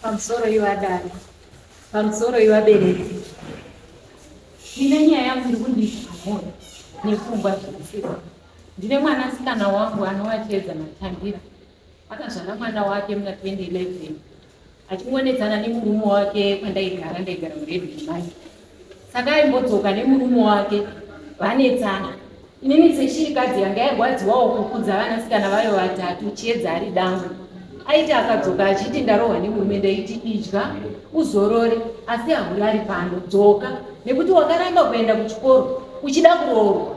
Pamusoro ivadare, pamusoro ivabereki. Ndine nyaya yangu iri kundiita mwoyo nepfungwa zvese. Ndine mwanasikana wangu anova Chiedza Matangira. Akazvara mwana wake muna 2011 achingonetsana nemurume wake kwandaigara, ndaigara muRedwood Mine. Saka aimbodzoka nemurume wake vanetsana. Inini seshirikadzi yanga yarwadziwawo kukudza vanasikana vayo vatatu, Chiedza ari dangwe. Aiti akadzoka achiti ndarohwa nemurume ndaiti idya uzorore asi haurari pano, dzoka nekuti wakaramba kuenda kuchikoro uchida kuroorwa.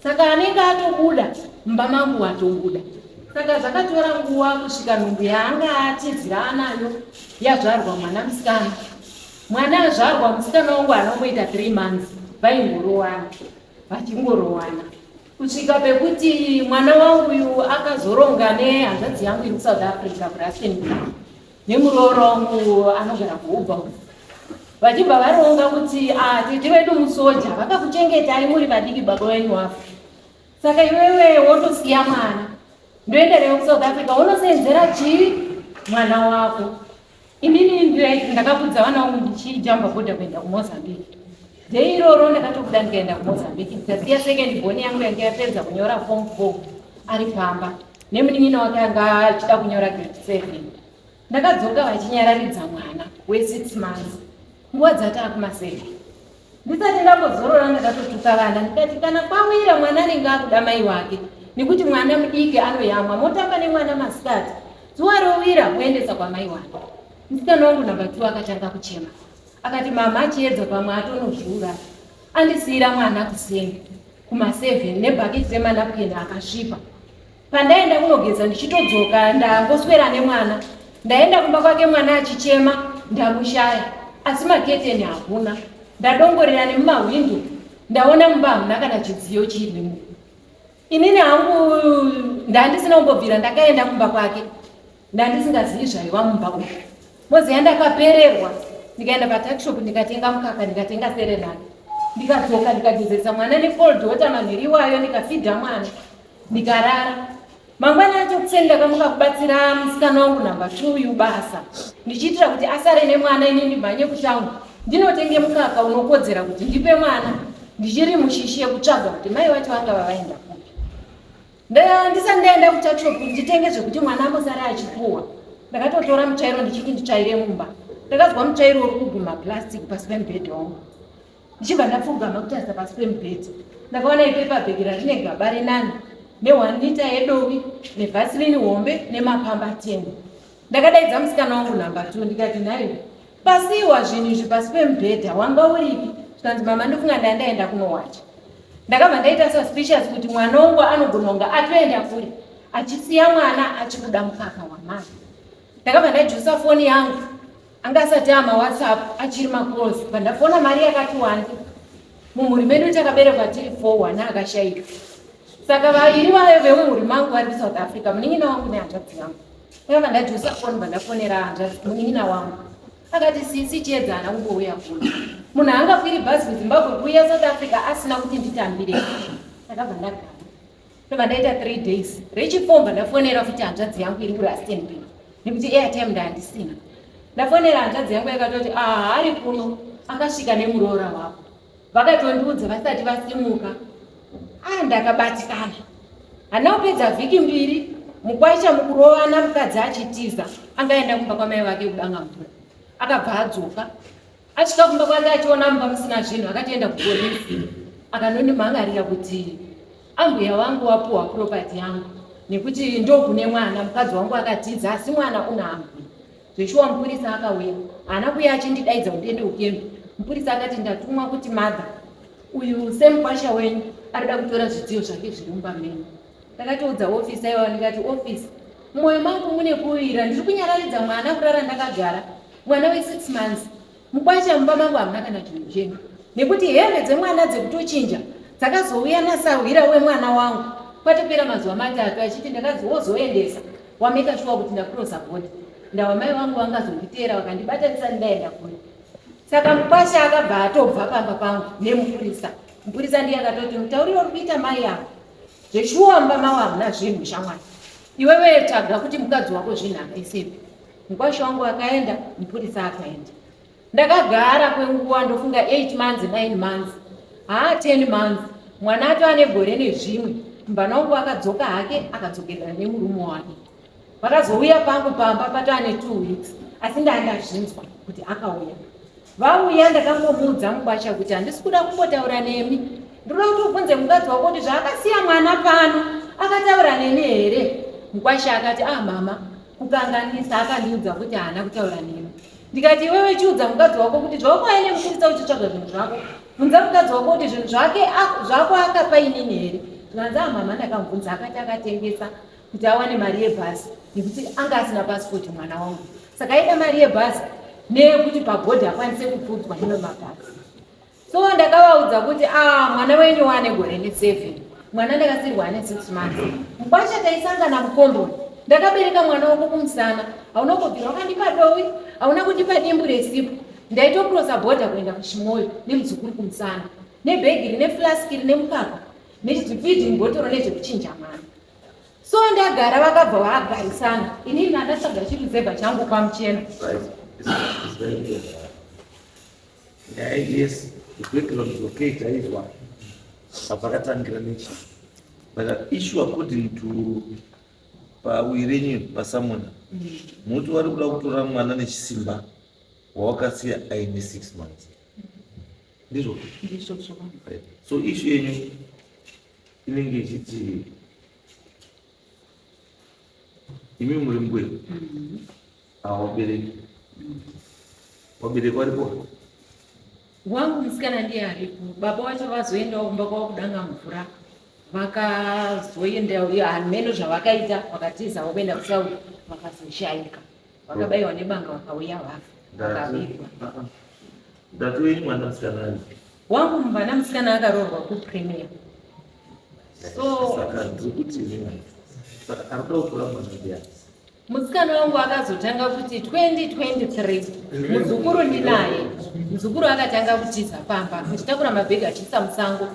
Saka anenge atobuda mumba mangu watobuda. Saka zvakatora nguva kusvika nhumbu yaanga atizira anayo yazvarwa mwana musikana. Mwana azvarwa musikana wangu anomboita 3 months vaingorowana vachingorowana kusvika pekuti mwana wangu uyu akazoronga nehanzvadzi yangu iri kuSouth Africa kuRustenburg nemuroora wangu anogara kuUber vachibva varonga kuti ah, tete vedu musoja vakakuchengetai muri vadiki baba venyu wafa saka iwewe wotosiya mwana ndoenda newe kuSouth Africa wonosenzera chii mwana wako. Inini ndakakudza vana vangu ndichijamba bhodha kuenda kuMozambique. Day iroro ndakatobuda ndikaenda kuMozambique ndikasiya second born yangu yange yapedza kunyora form 4 ari pamba nemunin'ina wake anga achida kunyora grade 7. Ndakadzoka vachinyararidza mwana we6 months nguva dzataakuma 7. Ndisati ndambozorora ndakatotuka vana ndikati kana kwawira mwana anenge akuda mai wake nekuti mwana mudiki anoyamwa motamba nemwana masikati zuva rowira moendesa kwamai wake. Musikana wangu namba 2 akatanga kuchema akati mama Chiedza pamwe atonozviuraya andisiira mwana kuseni kuma 7 nebhaketi remanapukeni akasvipa. Pandaenda kunogeza ndichitodzoka ndangoswera nemwana. Ndaenda kumba kwake mwana achichema ndamushaya asi maketeni hakuna. Ndadongorera nemumahwindo ndaona mumba hamuna kana chidziyo chirimo. Inini hangu ndandisina kumbobvira ndakaenda kumba kwake ndandisingazivi zvaiva mumba umu. Moziya ndakapererwa ndikaenda patuckshop ndikatenga mukaka ndikatenga serenati ndikadzoka ndikagezesa mwana necold water manheru iwayo ndikafidha mwana ndikarara. Mangwana acho kuseni ndakamuka kubatsira musikana wangu namba 2 uyu basa ndichiitira kuti asare nemwana ini ndimhanye kutown ndinotenge mukaka unokodzera kuti ndipe mwana ndichiri mushishi yekutsvaga kuti mai vacho vangava vaenda kupi. Ndisati ndaenda kutuckshop kuti nditenge zvekuti mwana ambosara achipuwa ndakatotora mutsvairo ndichiti nditsvaire mumba. Ndakazwa mutsvairo uri kuguma plastic pasi pemubhedha wangu. Ndichibva ndapfugama kutarisa pasi pemubhedha ndakaona ipepa bhegi rarine gaba renani ne1 lita yedovi nevaseline hombe nemapamba 10. Ndakadaidza musikana wangu namba 2 ndikati nhaiwe pasiiwa zvinhu izvi pasi pemubhedha wanga uripi? Zvikanzi mama ndofunga ndandaenda kunowacha. Ndakabva ndaita suspicious kuti mwana wangu anogona kunge atoenda kure achisiya mwana achikuda mukaka wamai. Ndakabva ndajusa foni yangu anga asati ama WhatsApp achiri macalls pandafona mari yakati wandi. Mumhuri medu takaberekwa tiri 4 wana akashaika. Saka vaviri vayo vemumhuri mangu vari kuSouth Africa munin'ina wangu nehanzvadzi yangu. Ndakabva ndajusa foni bva ndafonera hanzvadzi munin'ina wangu. Akati sisi Chiedza haana kumbouya kuno. Munhu haangakwiri bhazi kuZimbabwe kuuya South Africa asina kuti nditambire. Ndakabva ndagara. Ndobva ndaita 3 days. Rechifomba ndafonera futi hanzvadzi yangu iri kuRustenburg nekuti airtime ndandisina. Ndafonera hanzvadzi yangu yakatoti ah ari kuno akasvika nemuroora wako. Vakatondiudza vasati vasimuka. Ah ndakabatikana. Handina kupedza vhiki mbiri mukwasha mukurovana mukadzi achitiza angaenda kumba kwamai vake kudanga mvura. Akabva adzoka. Asvika kumba kwake achiona mumba musina zvinhu akatoenda kupolisi akanondimhangarira kuti ambuya wangu wapuwa property yangu nekuti ndokune mwana mukadzi wangu akatiza asi mwana una ambuya. Zveshuwa mupurisa akauya haana kuuya achindidaidza kuti ndiende kukembi. Mupurisa akati ndatumwa kuti mother uyu semukwasha wenyu arikuda kutora zvidziyo zvake zviri mumba menyu. Ndakatoudza officer ivava ndikati officer mumwoyo mangu mune kuwira ndiri kunyararidza mwana kurara ndakagara mwana we6 months mukwasha mumba mangu hamuna kana chinhu chenyu nekuti hembe dzemwana dzekutochinja dzakazouya nasahwira wemwana wangu kwatopera mazuva matatu achiti ndakadzi wozoendesa wameka shuwa kuti ndakurosa bhodha ndawa mai vangu vangazonditeera vakandibata ndisati ndaenda kure. Saka mukwasha akabva atobva pamba pangu nemupurisa. Mupurisa ndiye akatoti mutauriro uri kuita mai ava zveshuwa mumba mavo hamuna zvinhu shamwari. Iwewe tsvaga kuti mukadzi wako zvinhu akaisepi. Mukwasha wangu akaenda, mupurisa akaenda. Ndakagara kwenguva, ndofunga 8 months, 9 months, haa, 10 months. Mwana ato ane gore nezvimwe. Mubvana wangu akadzoka hake, akadzokerana nemurume wake. Vakazouya pangu pamba patane 2 weeks, asi ndandazvinzwa kuti akauya. Vauya, ndakangomuudza mukwasha kuti handisi kuda kumbotaura nemi, ndinoda kuti ubvunze mukadzi wako kuti zvaakasiya mwana pano akataura neni here. Mukwasha akati, "Ah mama, kukanganisa." Akandiudza kuti haana kutaura nemi. Ndikati, "Iwewe chiudza mukadzi wako kuti zvawakauya nemupurisa uchitsvaga zvinhu zvako, bvunza mukadzi wako kuti zvinhu zvake zvako akapa inini here." Zvikanzi, "Ah mama, ndakamubvunza, akati akatengesa kuti awane mari yebhasi nekuti anga asina pasipoti mwana wangu, saka aida mari yebhasi neyekuti pabhodhi akwanise kupfuudzwa nemabhasi." So ndakavaudza kuti, "A, mwana wenyu wane gore ne7, mwana ndakasirwa ane 6 months. Mukwasha taisangana mukomboni, ndakabereka mwana wako kumusana, hauna kubvira wakandipa dovi, hauna kundipa dimbu resipo. Ndaitocrossa bhodha kuenda kuChimoio nemuzukuru kumusana, nebhegi rine flask rine mukaka nefeeding botoro nezvekuchinja mwana." So ndagara, vakabva vagarisana. Inini ndandatsvaga chiruzevha changu kwamuchena. Right. It's very clear. Yeah, yes, the background is okay, chaizwa. Apakatangira nechi. But the issue, according to pawirenyu pasamuna, muti vari kuda kutora mwana nechisimba wawakasiya aine 6 months. Ndizvo? Ndizvozvo. Right. So issue yenyu inenge ichiti imi muri mbuya, ava vabereki, vabereki varipo? Wangu musikana ndiye aripo. Baba wacho vazoendawo kumba kwavo kudanga mvura, vakazoenda hameno zvavakaita, vakatizawo kuenda kuSouth, vakazoshayika, vakabayiwa nebanga, vakauya vafa, vakavigwa. Ndati wenyu mwana musikana ari? Wangu mwana musikana akaroorwa kuPremier, so Saka ndiri kuti imi, saka ari kuda kutora mwana ndiani? Musikana wangu akazotanga kuti 2023, muzukuru ndinaye. Muzukuru akatanga kutiza pamba, achitakura mabhegi achiisa musango,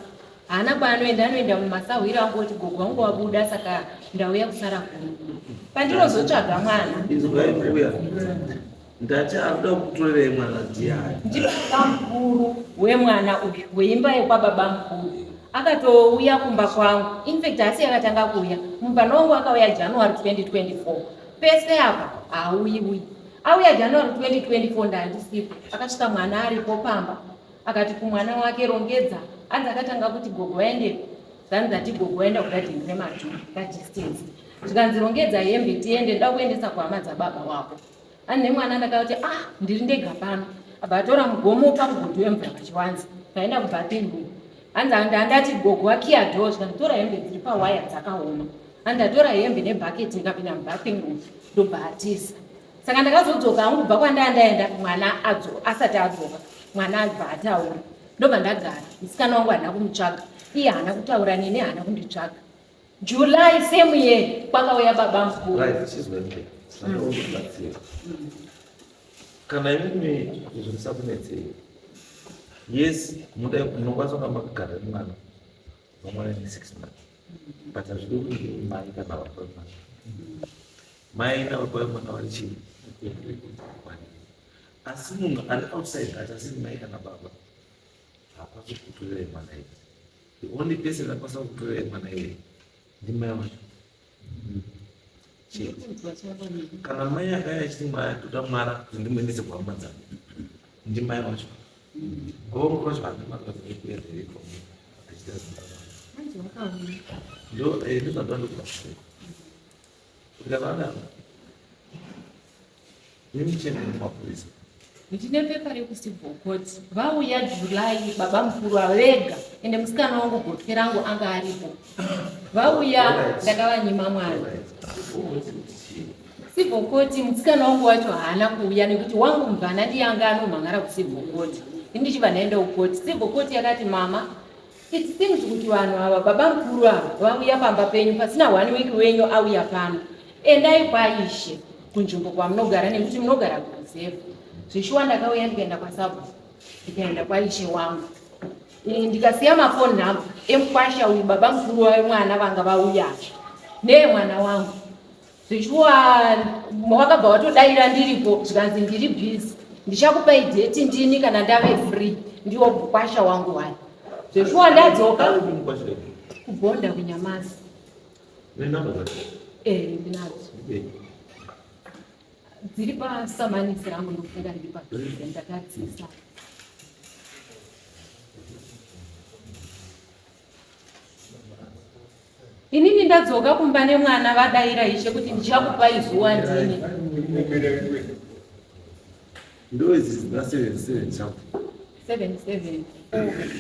haana kwaanoenda, anoenda mumasahwiro angu oti, "Gogo wangu wabuda, saka ndauya kusara kuno pandinozotsvaga mwana." Izwai mbuya, ndati ari kuda kutorerai mwana ndiani? Ndibaba mukuru wemwana uyu, weimba yekwababa mukuru. Akatouya kumba kwangu. Infact asi akatanga kuuya, mubvana wangu akauya January 2024. Pese apa haauyiuyi, auya January 2024, ndandisipo. Akasvika mwana aripo pamba, akati kumwana wake, "Rongedza." Anzi akatanga kuti, "Gogo vaendepi?" Zvanzi ati, "Gogo vaenda kugadheni remadhuri kadistance." Zvikanzi, "Rongedza hembe tiende, ndoda kuendesa kuhama dzababa wako." Ani nemwana ndakati, "Ah, ndiri ndega pano." Abva atora mugomo pamugodhi wemvura pachiwanzi, vaenda kubathing room. Hanzi andati gogo wakiya door, zvikanditora hembe dziri pawaya dzakaoma. Andatora hembe nebhaketi, ndikapinda mubathing room, ndobva atiza. Saka ndakazodzoka hangu kubva kwandaa ndaenda, mwana asati adzoka. Mwana abva ataura, ndobva ndagara. Musikana wangu haana kumutsvaga, iye haana kutaura neni, haana kunditsvaga. July same year kwakauya baba mukuru. Right, chizwa mbuya, saka kana imimi izvo musakunetsei, yes, muda munokwanisa kunga makagara nemwana, vamwana ne 6 months, but hazvidi kuti mai kana baba vemwana, mai nababa vemwana vari chii. Asi munhu ari outside that, asiri mai kana baba, haakwanisi kutorerai mwana iye. The only person akwanisa kutorerai mwana iye ndimai wacho chete. Kana mai akauya achiti, "Mwana, toda mwana kuti ndimuendese kuhama dzangu," ndimai wacho. Baba mukuru wacho haana mari dzekuenda achiita zvinhu. Ndo ndozvandoda ndokubatsira kuti kana adaro nemicheno nemapurisa. Ndine pepa rekucivil court. Vauya July, baba mukuru vega, ende musikana wangu, gotwe rangu, anga aripo. Vauya, ndakavanyima mwana. Civil court, musikana wangu wacho haana kuuya nekuti wangu mubvana ndiye anga anomhan'ara kucivil court. Ini ndichibva ndaenda kukoti. Civil court yakati, "Mama, it seems kuti vanhu ava, baba mukuru ava, vauya pamba penyu pasina one week wenyu auya pano. Endai kwaishe kunzvimbo kwamunogara nekuti munogara kureserve." Zvishuwa ndakauya, ndikaenda kwasabhuku, ndikaenda kwaishe wangu. Ndikasiya mafoni namba emukwasha uyu, baba mukuru wemwana vanga vauya, neemwana wangu. Zvichuwa wakabva watodaira ndiripo zvikanzi ndiri busy ndichakupai date ndini kana ndave free ndiwo mukwasha wangu wani. Zvechuwa ndadzoka kubhonda kunyamasi. Eh, ndinadzo. Dziri pasamanisi rangu ndofunga riri padhuze ndakadzisa. Inini ndadzoka kumba nemwana vadaira ishe kuti ndichakupai zuwa ndini. Ndoidzi dzina 77 changu. 77.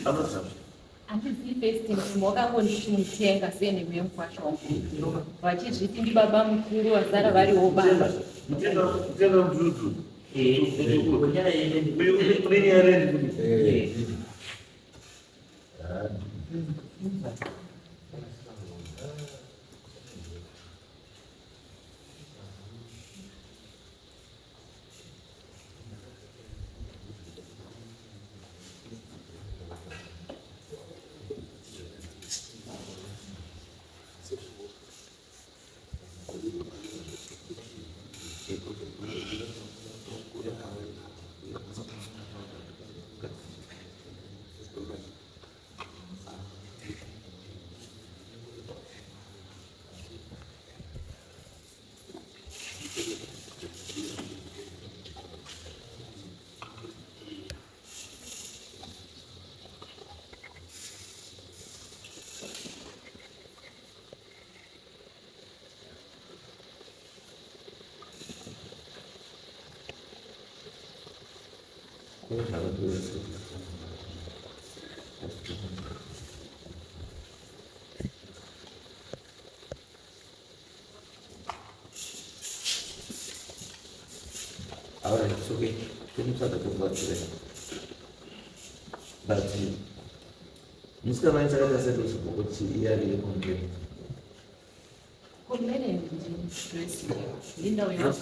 Anozama. Handizivi first name wakangonditi mutenga surname yemukwasha wangu. Vachizviti ndibaba mukuru vasara variwo baba. Mutenga mutenga mdudu. Une nyaya rendi. Alright, it's okay. Tinosada kubatsira. But musikana wacho akaita sei kuti iye ari yekompleni? Kompleni ndindau Not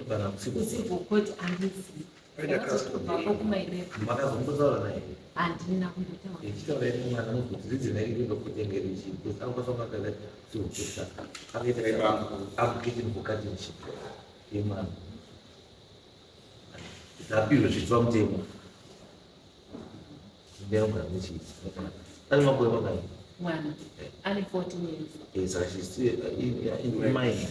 kana kucivil court handizivi. Ndakazotobvapo kumaireva. Makazombotaura naye? Handina kumbotaura. Ichitaura ine mwana anozoti reason yake ndokutengera ichi because anokwanisa kunge akaita civil court akaita application for guardianship yemwana. Zapirwe zviri pamutemo. Ndinogara nechiiti. Ane makore mangani? Mwana ane 14 years. Eh, saka she's still in mine.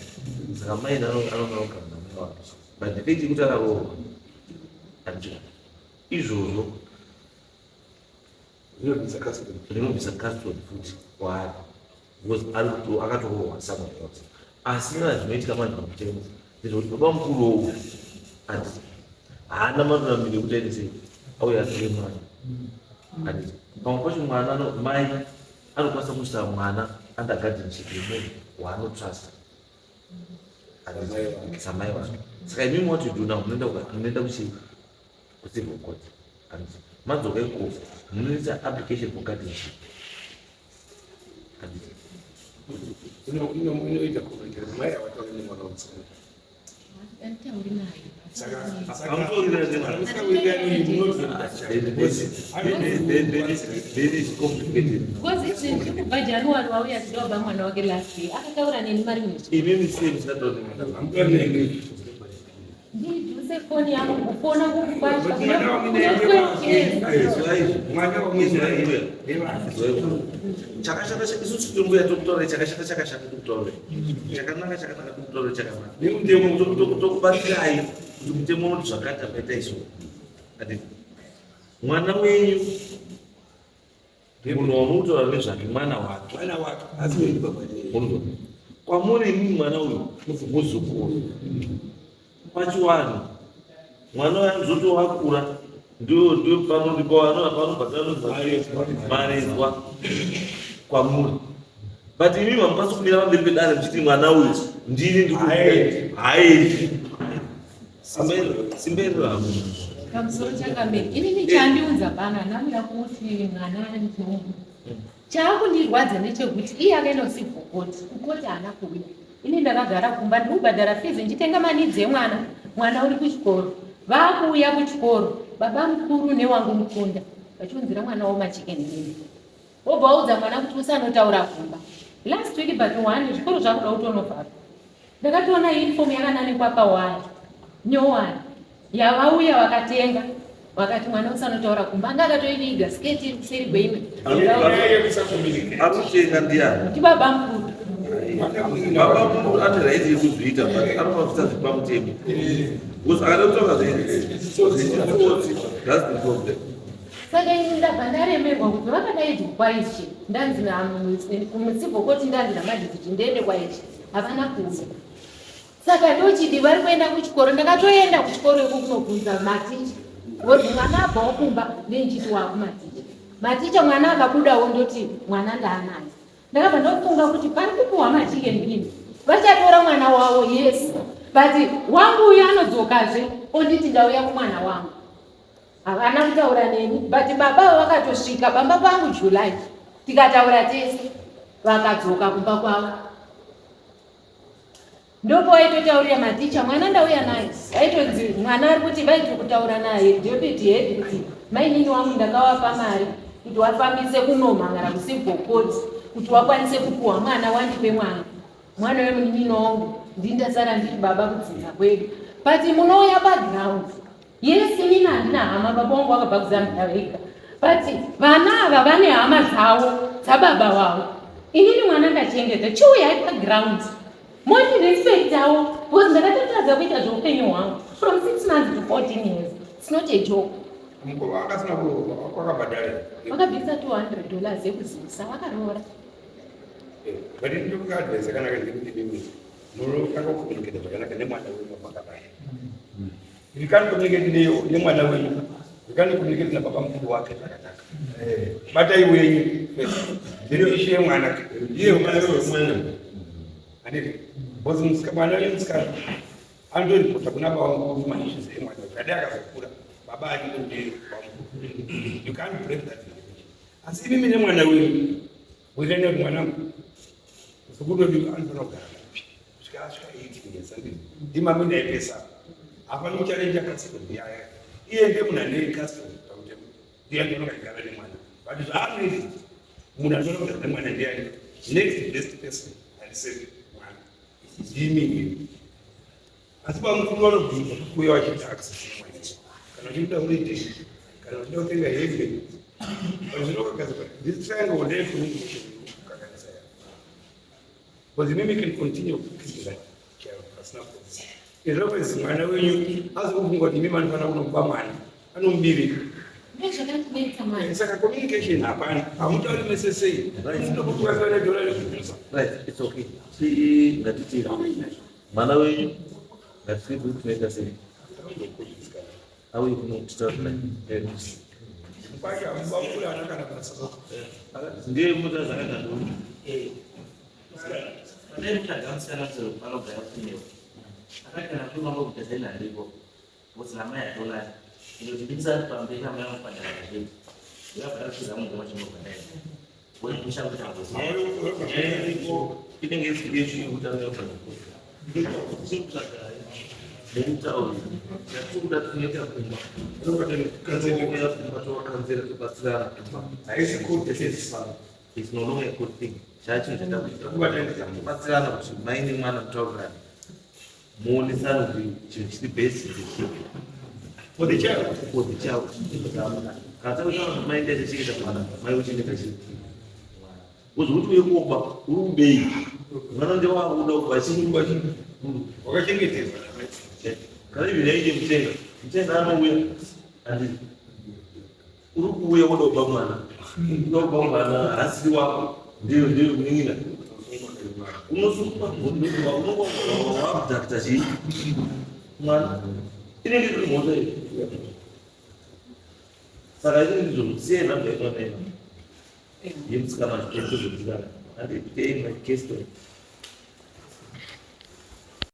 Saka mine anofanira kugara namai wake. But the fact yekuti akaroorwa, handiti izvozvo Zvinobvisa custody. Zvinobvisa custody futi kwaari because ari akatoroorwa somewhere else. Asi nana zvinoitika manje pamutemo ndezvekuti baba mukuru uyu handiti haana maruramiro ekuti aite sei auye atore mwana, handiti pamwe pacho mwana mai anokwanisa kuisa mwana under guardianship yemunhu waanotrusta samai vake. Saka imimi what you do now, munoenda kucivil court, handiti madzoka ikoko munoita application for guardianship, handiti? Inoita kurekera mai havatauri nemwana wemusikana. Handitauri naye. Hamutori naye. Musikawirirani, munozoita. Then it's complicated. Because izvezvi kubva January wauya tichida mwana wake last year akataura neni mari mwedzi. Imimi sei musingatauri nemwana? Hamutori naye. Ndidhuse foni yangu kufona kukukwasha. Mwana wamune. Mwana wamune. Chakashata isusu tonguya tokutaura chakashata, chakashata tokutaura chakanaka, chakanaka tokutaura chakanaka. Nemutemo. Tokubatsirai kuti mutemo unoti zvakati akaita izvo, ati mwana wenyu, munhu wamurikutaura nezvake mwana wake. Mwana wake asi wendi baba ndiye. Munzwa kwamuri imimi mwana uyu muzukuru pachiwanhu. Mwana uyu anozoti wakura ndio ndio panodipa panobhadhara marezwa kwamuri, but imimi hamukwanisi kumira pamberi pedare muchiti mwana uyu ndini. Haendi. Haendi, simba rako. Pamusoro chakameri, inini chandiunza pano hanamira kuti mwana nzungu. Chaakundirwadza ndechekuti iye akaenda kucivil court, kukoti haana kuuya. Ini ndakagara kumba ndikubhadhara fees, ndichitenga maneeds emwana. Mwana uri kuchikoro, vaakuuya kuchikoro baba mukuru newangu mukunda vachiunzira mwana wavo maChicken Inn, wobva waudza mwana kuti usanotaura kumba. Last week but one, zvikoro zvakuda kutonovharwa. Ndakatoona uniform yakananikwa pawaya nyowani yavauya vakatenga, vakati mwana usanotaura kumba, anga akatoiviga sketi iri kuseri kweimwe. Ari kutenga ndiani? Ndibaba mukuru. Baba mukuru ane right yekuzviita, but anofanira kuita zviri pamutemo, because akada kutaura zvechitsotsi, that's the problem. Saka ini ndabva ndaremerwa kuti vakadaidzwa kwaishe, ndanzi kumucivil court, ndanzi namajiji ndiende kwaishe, havana kuuya. Saka ndochidi vari kuenda kuchikoro. Ndakatoenda kuchikoro iko kunobvunza maticha woti mwana abvawo kumba, ndenichiti waakumaticha maticha, mwana akabudawo, ndoti mwana ndaanaye. Ndakabva ndofunga kuti pari kupuhwa maChicken Inn, vachatora mwana wavo, yes, but wangu uyu anodzokazve onditi ndauya kumwana wangu. Havana kutaura neni, but baba vakatosvika pamba pangu July, tikataura tese, vakadzoka kumba kwavo. Ndopo vaitotaurira maticha mwana ndauya naye, vaitonzi mwana ari kuti vaiti kutaura naye deputy head kuti mainini wangu ndakawapa mari kuti wafambise kunomhangara kucivil court kuti wakwanise kupuhwa mwana, wandipe mwana, mwana wemunin'ina wangu, ndindasara ndiri baba kudzinza kwedu. But munouya paground, yes, inini handina hama, baba wangu vakabva kuZambia vega, but vana ava vane hama dzavo dzababa vavo. Inini mwana ndachengeta, chiuyai paground mondirespectawo, because ndakatotadza kuita zveupenyu hwangu from 6 months to 14 years. It's not a joke. Mukoma akasina kuroorwa kwakabhadhara? Vakabvisa $200 yekuzivisa vakaroora. But ndinokuadvise yakanaka ndekuti mimi munotanga kucommunicate zvakanaka nemwana wenyu makabaya. You can't communicate nemwana wenyu, you can't communicate nababa mukuru wake zvakanaka. Batai wenyu first, then issue yemwana. Iye mwana wemwana. Handiti? Because mwana wemusikana anotoripota kuna baba mukuru maissues emwana wake. Adai akazokura, baba aripo, ndiye baba mukuru. You can't break that relationship. Asi imimi nemwana wenyu wirirani kuti mwana muzukuru wedu anofanira kugara kupi kusvika asvika 18 years. Handiti ndimami ndaipesa hafani kuchallenge custody yaya. Iye ndiye munhu ane custody pamutemo, ndiye anofanira kugara nemwana, but zvaanoita, munhu anofanira kugara nemwana ndiani? Next best person ari safe mwana ndimi imi. Asi bamukuru vanobvunza kuuya vachiita access nemwana, kana uchida holiday, kana uchida kutenga hembe, zvinokagadzirwa. This triangle ndeyecommunication kukakanisa ya, because imimi can continue keeping that child pasina problem. As long as mwana wenyu azi kufunga kuti imimi anofanira kunokuba mwana, anomubirika. Ndozvakandinetsa manje. Saka communication hapana, hamutauri mese sei? Ndokutukasana dhora rekubvisa. Right, it's okay. Si ngatiti mwana wenyu, ngatiti kuti tinoita sei, auye kuno titaure naye. Kwake hamubamukuru haana kana basa. Ndiye mota zvakagandura. Pane mutagamusana panogara kunewo akati kana kuri mambo kudhazaina aripo because namai atonani inoti ndisati pamberi namai vanobhadhara zvedu, ndakabhadhara kuza munhu wachingobhadhara wemusha kuti angozi. Inenge isiri issue yekuti anoyobva kutsvaga nekutaura chatikuda, tinoita kumba, tinouya kumba, tovakanzera, tobatsirana kumba. Haisi court case. It's no longer a good thing, chachinhu chatakuita, tobatsirana kuti mai nemwana mutaurirane, muonesane kuti chinhu chiri best ndechipi for the child. For the child. Kana takutaura kuti mai ndiachachengeta mwana, mai uchengeta chii? Uzi kuti uye kuoba uri kubei mwana ndewakuda kuba chii? Wakachengetedzwa. Kana even yaite mutenga, mutenga anouya, handiti uri kuuya woda kuba mwana, uda kuba mwana hasiri wako, ndiyo ndiyo munin'ina, unosungwa, unonga chii mwana, inenge iri mhosva iyo. Saka inenge ndizvo, siyai nhamba yemwana ino yemusikana, chitozodzikana, handitei makesto.